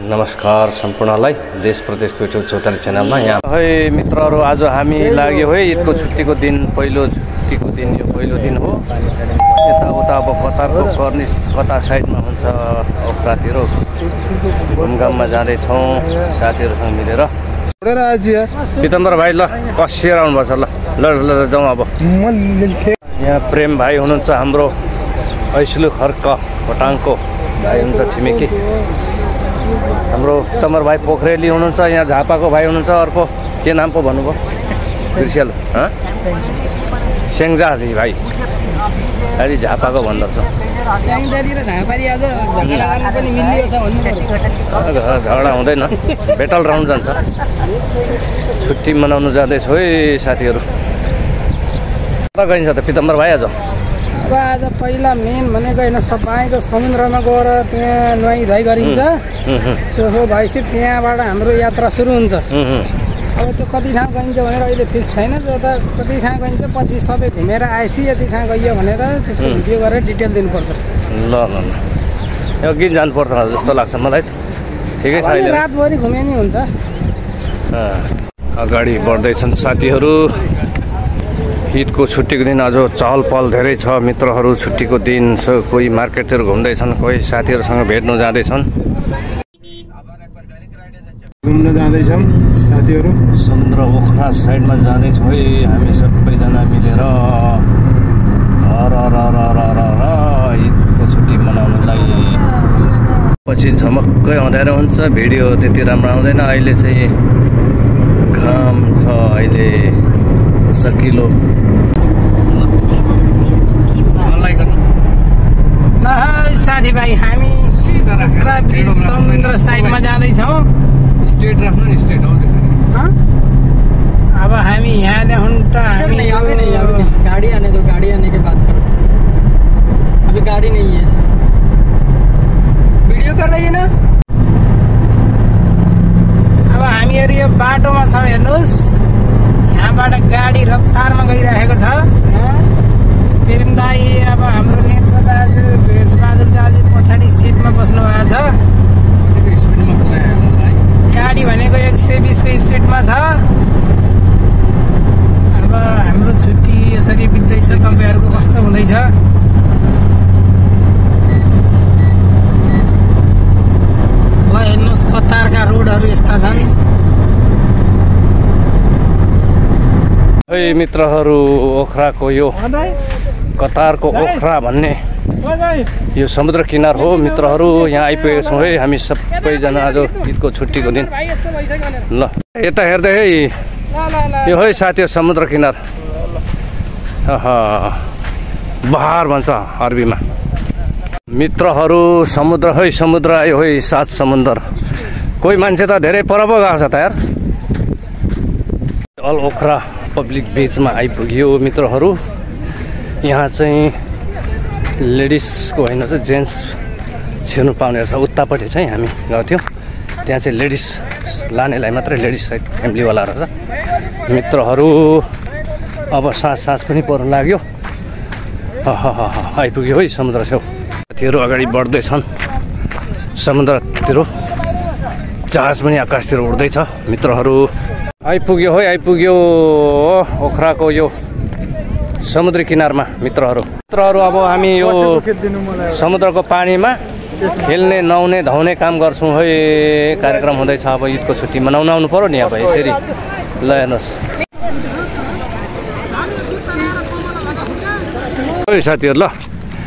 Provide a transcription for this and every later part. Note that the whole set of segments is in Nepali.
नमस्कार सम्पूर्णलाई देश प्रदेशको युट्युब चौतारी च्यानलमा यहाँ है मित्रहरू आज हामी लाग्यो है ईदको छुट्टीको दिन पहिलो छुट्टीको दिन यो पहिलो दिन हो यताउता अब कतारको कर्निस कता साइडमा हुन्छ ओखरातिर घुमघाममा जाँदैछौँ साथीहरूसँग मिलेर पितम्बर भाइ ल कसिएर आउनुपर्छ ल ल जाउँ अब यहाँ प्रेम भाइ हुनुहुन्छ हाम्रो ऐसलु खर्क खोटाङको भाइ हुनुहुन्छ छिमेकी हाम्रो पितम्बर भाइ पोखरेली हुनुहुन्छ यहाँ झापाको भाइ हुनुहुन्छ अर्को के नाम पो भन्नुभयो बिर्सिहाल्नु सेङ्जाली भाइ अलि झापाको भन्दो रहेछ झगडा हुँदैन बेटल राउन्ड जान्छ छुट्टी मनाउनु जाँदैछु है साथीहरू कता गइन्छ त पितम्बर भाइ आज पहिला मेन भनेको हेर्नुहोस् तपाईँको समुद्रमा गएर त्यहाँ नुहाइ धुवाइ गरिन्छ सो भएपछि त्यहाँबाट हाम्रो यात्रा सुरु हुन्छ अब त्यो कति ठाउँ गइन्छ भनेर अहिले फिक्स छैन कति ठाउँ गइन्छ पछि सबै घुमेर आएपछि यति ठाउँ गइयो भनेर त्यसको भिडियो गरेर डिटेल दिनुपर्छ ल ल ल अघि जानु पर्छ जस्तो लाग्छ मलाई ठिकै छ अहिले रातभरि घुमे नि हुन्छ अगाडि बढ्दैछन् साथीहरू ईदको छुट्टीको दिन आज चहल पहल धेरै छ मित्रहरू छुट्टीको दिन कोही मार्केटतिर घुम्दैछन् कोही साथीहरूसँग भेट्नु जाँदैछन् घुम्न जाँदैछौँ साथीहरू समुद्र ओखरा साइडमा जाँदैछौँ है हामी सबैजना मिलेर ईदको छुट्टी मनाउनलाई पछि झमक्कै अँध्यारो हुन्छ भिडियो त्यति राम्रो आउँदैन अहिले चाहिँ घाम छ अहिले सकिलो साथीभाइ हामी समुद्र साइडमा जाँदैछौँ स्टेट राख्नु नि स्टेट हो त्यसरी अब हामी यहाँदेखि त हामी गाड़ी आने दो गाड़ी आने के बात करो अभी गाड़ी नहीं है सर वीडियो कर रही है ना अब हामीहरू यो बाटोमा छौँ हेर्नुहोस् यहाँबाट गाडी रफ्तारमा गइरहेको छ प्रेम दाई अब हाम्रो नेत्र दाजु भेषबहादुर दाजु पछाडि सिटमा बस्नु भएको छ गाडी भनेको 120 को स्पिडमा छ अब हाम्रो छुट्टी यसरी बित्दैछ तपाईँहरूको कस्तो हुँदैछ ल हेर्नुहोस् कतारका रोडहरू यस्ता छन् है मित्रहरू ओखराको यो कतारको ओखरा भन्ने यो समुद्र किनार हो मित्रहरू यहाँ आइपुगेका छौँ है हामी सबैजना आज ईदको छुट्टीको दिन ल यता हेर्दै है यो है साथी समुद्र किनार बहार भन्छ अरबीमा मित्रहरू समुद्र है समुद्र आयो है सात समुद्र कोही मान्छे त धेरै पर पो गएको छ त यार अल ओखरा पब्लिक बीचमा आइपुग्यो मित्रहरू यहाँ चाहिँ लेडिसको होइन चाहिँ जेन्ट्स छिर्नु पाउने रहेछ उतापट्टि चाहिँ हामी गएको थियौँ त्यहाँ चाहिँ लेडिस लानेलाई मात्रै लेडिस सहित फ्यामिलीवाला रहेछ मित्रहरू अब साँझ पनि पर्न लाग्यो आइपुग्यो है समुद्र छेउ साथीहरू अगाडि बढ्दैछन् समुद्रतिर जहाज पनि आकाशतिर उड्दैछ मित्रहरू आइपुग्यो है आइपुग्यो ओखराको यो समुद्री किनारमा मित्रहरू अब हामी यो समुद्रको पानीमा खेल्ने नुहाउने धाउने काम गर्छौँ है कार्यक्रम हुँदैछ अब ईदको छुट्टी मनाउन आउनु पर्यो नि अब यसरी ल हेर्नुहोस् साथीहरू ल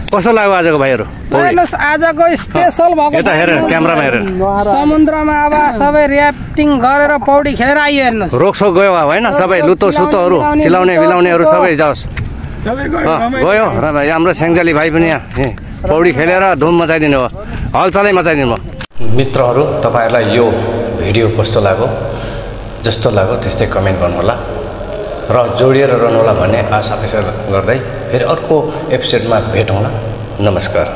कस्तो लाग्यो आजको भाइहरू आजको स्पेसल भएको यता हेर क्यामेरामा हेरेर समुद्रमा अब सबै ऱ्याफ्टिङ गरेर पौडी खेलेर आइयो हेर्नुहोस् रोकसोक गयो अब होइन सबै लुतो सुतोहरू चिलाउने बिलाउनेहरू सबै जाओस् गयो र हाम्रो सेङ्जाली भाइ पनि यहाँ पौडी खेलेर धुम मचाइदिनु हो हलचलै मचाइदिनु भयो मित्रहरू तपाईँहरूलाई यो भिडियो कस्तो लाग्यो जस्तो लाग्यो त्यस्तै कमेन्ट गर्नुहोला र जोडिएर रहनुहोला भन्ने आशा पेशा गर्दै फेरि अर्को एपिसोडमा भेटौँला नमस्कार।